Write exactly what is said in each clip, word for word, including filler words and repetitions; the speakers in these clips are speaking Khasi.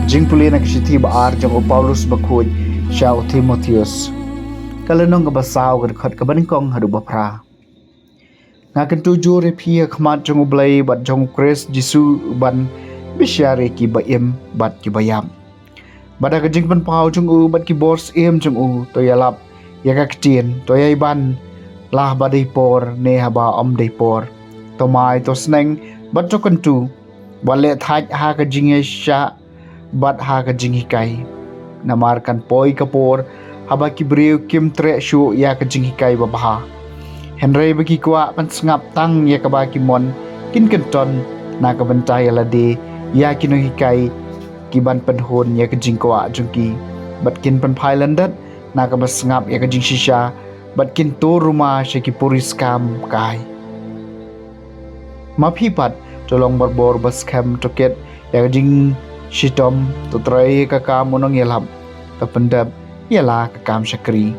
Jingpule na ka shithi ba ar jong u Paulus bakhuid sha u Timotheus. Ka lynnong kaba saw, ka dkhot kaba nyngkong haduh ba phra. Nga kyntu jur ïa phi ha khmat jong u Blei bad jong u Khrist Jisu, ban bishar ïa ki ba im bad ki ba ïap. Bad da ka jingpynpaw jong u bad ki bor syiem jong u, to ïalap ïa ka ktien, to ïai ban, lah ba dei por ne haba ym dei por. To mai, to sneng bad to kyntu, wat leh thait ha ka jingïaishah bad ha ka jinghikai. Namar kan poi ka por haba ki briew kim treh shuh ïa ka jinghikai babha, hynrei ba ki kwah ban sngap tang ïa kaba ki mon, kin kynton na ka bynta ïa lade ïa ki nonghikai, ki ban pynhun ïa ka jingkwah jong ki, bad kin pynphai lyndet na kaba sngap ïa ka jingshisha, bad kin tur ruma sha ki puriskam kai. Ma phi pat, to long bor bor ba skhem, to kit ïa ka jingshitom, to trei ïa ka kam u nongïalap, to pyndep ïa la ka kam shakri.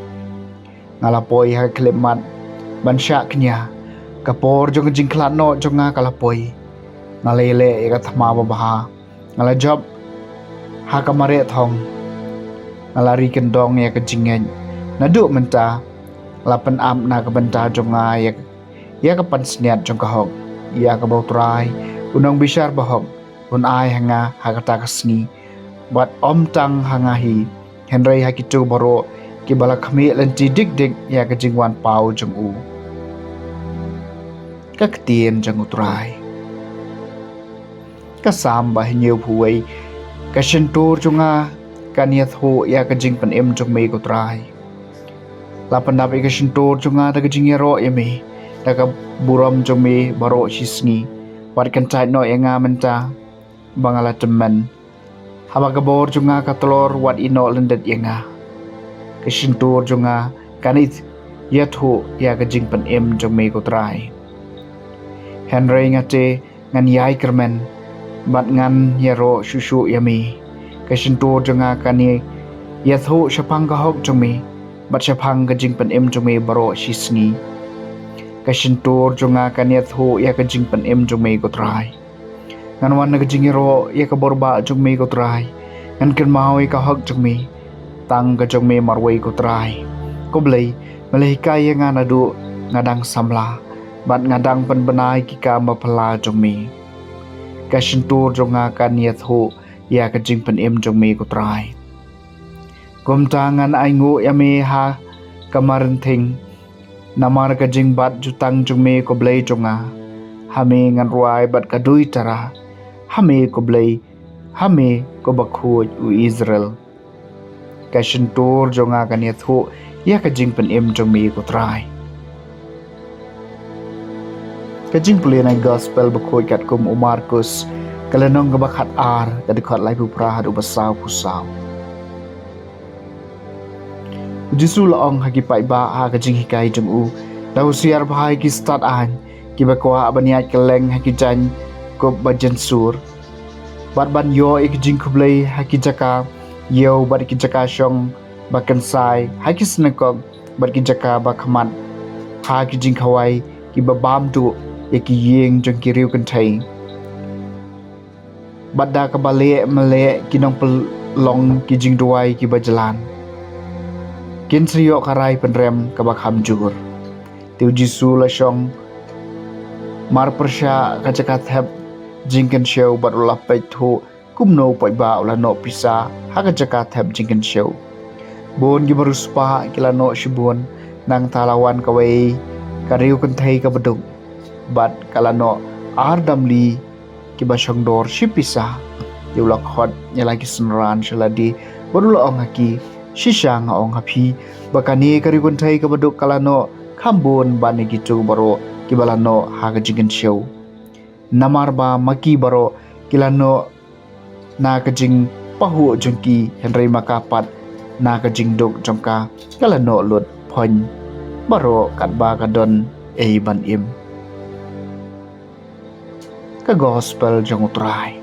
Nga la poi ha ka khyllipmat ban shah kñia. Ka por jong ka jingkhlad noh jong nga ka la poi. Nga la ïaleh ïa ka thma babha. Nga la jop ha ka mareh thong. Nga la ri kyndong ïa ka jingngeit. Naduh mynta la pynap na ka bynta jong nga ïa, ïa ka pansngiat jong ka hok, ïa kaba u Trai, u nongbishar bahok, un ai ha nga ha kata ka sngi. Bad ym tang ha nga hi, hynrei ha kito baroh kiba la khmih lynti dik dik ïa ka jingwan paw jong u. Ka ktien jong u Trai. Ka Salm ba hynñiewphew wei. Ka shyntur jong nga kan ïathuh ïa ka jingpynim jong me, ko Trai. La pyndap ïa ka shyntur jong nga da ka jingïaroh ïa me, da ka burom jong me baroh shi sngi. Wat kyntait noh ïa nga mynta ba nga la tymmen. Haba ka bor jong nga ka tlor, wat ïehnoh lyndet ïa nga. Ka shyntur jong nga kan ïathuh ïa ka jingpynim jong me, ko Trai. Hynrei nga te ngan ïai kyrmen bad ngan ïaroh shuh shuh ïa me. Ka shyntur jong nga kan ïathuh shaphang ka hok jong me, bad shaphang ka jingpynim jong me baroh shi sngi. Ka shyntur jong nga kan ïathuh ïa ka jingpynim jong me, ko Trai. Ngan wan na ka jingïaroh ïa ka bor bah jong me, ko Trai. Ngan kynmaw ïa ka hok jong me, tang ka jong me marwei, ko Trai. Ko Blei, me la hikai ïa nga naduh nga dang samla, bad nga dang pynbna ïa ki kam baphylla jong me. Ka shyntur jong nga kan ïathuh ïa ka jingpynim jong me, ko Trai. Kumta ngan ainguh ïa me ha ka marenthing, namar ka jingbat jutang jong me, ko Blei jong nga. Ha me ngan rwai bad ka duitara. Ha me, ko Blei, ha me, ko Bakhuid u Israel. Ka shyntur jong nga kan ïathuh ïa ka jingpynim jong me, ko Trai. Ka jingpule na ka Gospel bakhuid katkum u Markus, ka lynnong kaba khatar, ka dkhot laiphew phra haduh ba sawphew saw. U Jisu u la ong ha ki paidbah ha ka jinghikai jong u: Da husiar bha ïa ki stad aiñ kiba kwah ban ïaid kylleng ha ki jaiñkup ba jynsur, bad ban ïoh ïa ki jingkhublei ha ki jaka ïew bad ki jaka shong ba kynsai, ha ki synagog bad ki jaka ba khmat, ha ki jingkhawai kiba bam duh ïa ki ïing jong ki riewkynthei. Bad da kaba leh mleh ki nongpynlong ki jingduwai kiba jlan. Kin sa ïoh ka rai pynrem kaba kham jur. Te u Jisu u la shong marpyrshah ka jaka thep jingkynshew bad u la peit thuh kumno u paidbah u la noh pisa ha ka jaka thep jingkynshew. Bun kiba riewspah ki la noh shibun, nangta la wan kawei ka riewkynthei kaba duk, bad ka la noh ar damli kiba shongdor shi pisa. Te u la khot ïa la ki synran sha lade bad u la ong ha ki: Shisha nga ong ha phi ba kane ka riewkynthei kaba duk ka la noh kham bun ban ïa kito baroh kiba la noh ha ka jingkynshew. Namar ba ma ki baroh ki la noh na ka jingpahuh jong ki, hynrei ma ka pat na ka jingduk jong ka, ka la noh lut phoiñ baroh katba ka don ei ban im. Ka Gospel jong u Trai.